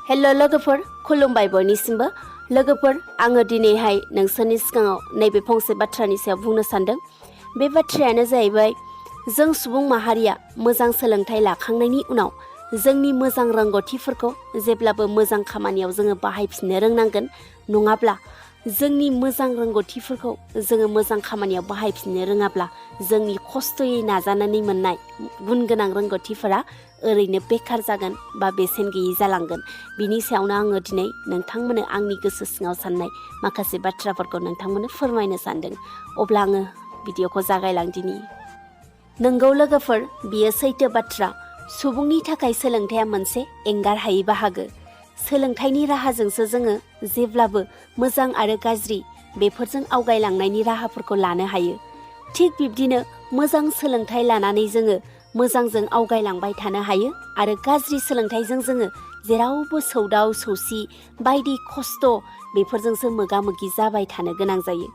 हेल' लोगोफोर, खुलुमबाय बयनिसिमबो। लोगोफोर, आङो दिनैहाय नोंसोरनि सिगाङाव नैबे फंसे बाथ्रानि सायाव बुंनो सानदों। बे बाथ्रायानो जाहैबाय, जों सुबुं माहारिया मोजां सोलोंथाइ लाखांनायनि उनाव जोंनि मोजां रोंगौथिफोरखौ जेब्लाबो मोजां खामानियाव जोङो बाहायफिननो रोंनांगोन। नङाब्ला जोंनि मोजां रोंगौथिफोरखौ जोङो मोजां खामानियाव बाहायफिननो रोङाब्ला जोंनि खस्थ'यै नाजानानै मोननाय गुन गोनां रोंगौथिफोरा ओरैनो बेखार जागोन बा बेसेन गैयै जालांगोन। बिनि सायावनो आङो दिनै नोंथांमोननो आंनि गोसो सिङाव साननाय माखासे बाथ्राफोरखौ नोंथांमोननो फोरमायनो सानदों। अब्ला आङो भिडिअखौ जागायलांदिनि। नंगौ लोगोफोर, बियो सैथो बाथ्रा। सुबुंनि थाखाय सोलोंथाइया मोनसे एंगार हायै बाहागो। सोलोंथाइनि राहाजोंसो जोङो जेब्लाबो मोजां आरो गाज्रि बेफोरजों आवगायलांनायनि राहाफोरखौ लानो हायो। थिग बिब्दिनो मोजां सोलोंथाइ लानानै जोङो मोजांजों आवगायलांबाय थानो हायो आरो गाज्रि सोलोंथाइजों जोङो जेरावबो सौदाव सौसि बायदि खस्थ' बेफोरजोंसो मोगा मोगि जाबाय थानो गोनां जायो।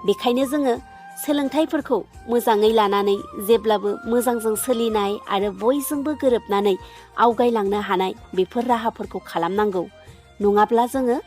बेखायनो जोङो सोलोंथाइफोरखौ मोजाङै लानानै जेब्लाबो मोजांजों सोलिनाय आरो बयजोंबो गोरोबनानै आवगायलांनो हानाय बेफोर राहाफोरखौ खालामनांगौ। नङाब्ला जोङो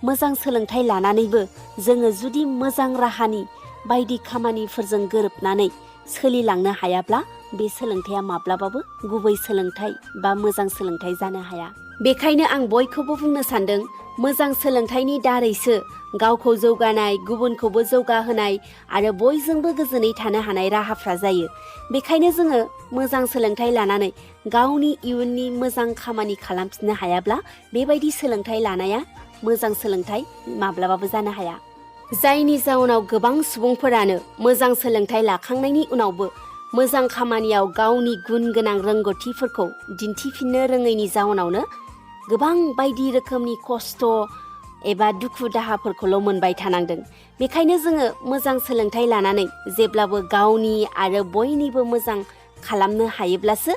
मोजां सोलोंथाइ लानानैबो जोङो जुदि मोजां राहानि बायदि खामानिफोरजों गोरोबनानै सोलिलांनो हायाब्ला बे सोलोंथाइया माब्लाबाबो गुबै सोलोंथाइ बा मोजां सोलोंथाइ जानो हाया। बेखायनो आं बयखौबो बुंनो सानदों, मोजां सोलोंथाइनि दारैसो गावखौ जौगानाय, गुबुनखौबो जौगाहोनाय आरो बयजोंबो गोजोनै थानो हानाय राहाफ्रा जायो। बेखायनो जोङो मोजां सोलोंथाइ लानानै गावनि इयुननि मोजां खामानि खालामफिननो हायाब्ला बेबायदि सोलोंथाइ लानाया मोजां सोलोंथाइ माब्लाबाबो जानो हाया। जायनि जाउनाव गोबां सुबुंफोरानो मोजां सोलोंथाइ लाखांनायनि उनावबो मोजां खामानियाव गावनि गुन गोनां रोंगौथिफोरखौ दिन्थिफिननो रोङैनि जाउनावनो गोबां बायदि रोखोमनि खस्थ' एबा दुखु दाहाफोरखौल' मोनबाय थानांदों। बेखायनो जोङो मोजां सोलोंथाइ लानानै जेब्लाबो गावनि आरो बयनिबो मोजां खालामनो हायोब्लासो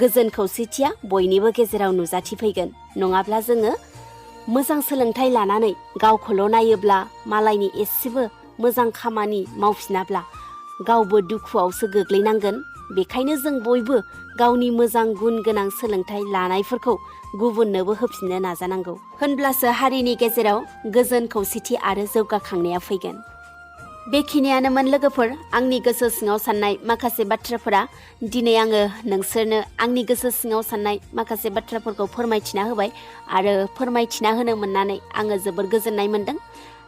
गोजोन खौसेथिया बयनिबो गेजेराव नुजाथिफैगोन। नङाब्ला जोङो मोजां सोलोंथाइ लानानै गावखौल' नायोब्ला, मालायनि एसेबो मोजां खामानि मावफिनाब्ला गावबो दुखुआवसो गोग्लैनांगोन। बेखायनो जों बयबो गावनि मोजां गुन गोनां सोलोंथाइ लानायफोरखौ गुबुननोबो होफिननो नाजानांगौ। होनब्लासो हारिनि गेजेराव गोजोन खौसेथि आरो जौगाखांनाया फैगोन। बेखिनियानोमोन लोगोफोर, आंनि गोसो सिङाव साननाय माखासे बाथ्राफोरा। दिनै आङो नोंसोरनो आंनि गोसो सिङाव साननाय माखासे बाथ्राफोरखौ फोरमायथिना होबाय आरो फोरमायथिना होनो मोननानै आङो जोबोर गोजोननाय मोनदों।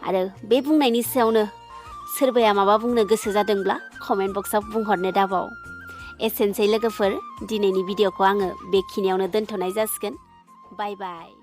आरो बे बुंनायनि सायावनो सोरबाया माबा बुंनो गोसो जादोंब्ला कमेन्ट बक्सआव बुंहरनो दाबाव। एसेनोसै लोगोफोर, दिनैनि भिडिअखौ आङो बेखिनियावनो दोनथ'नाय जासिगोन। बाय बाय।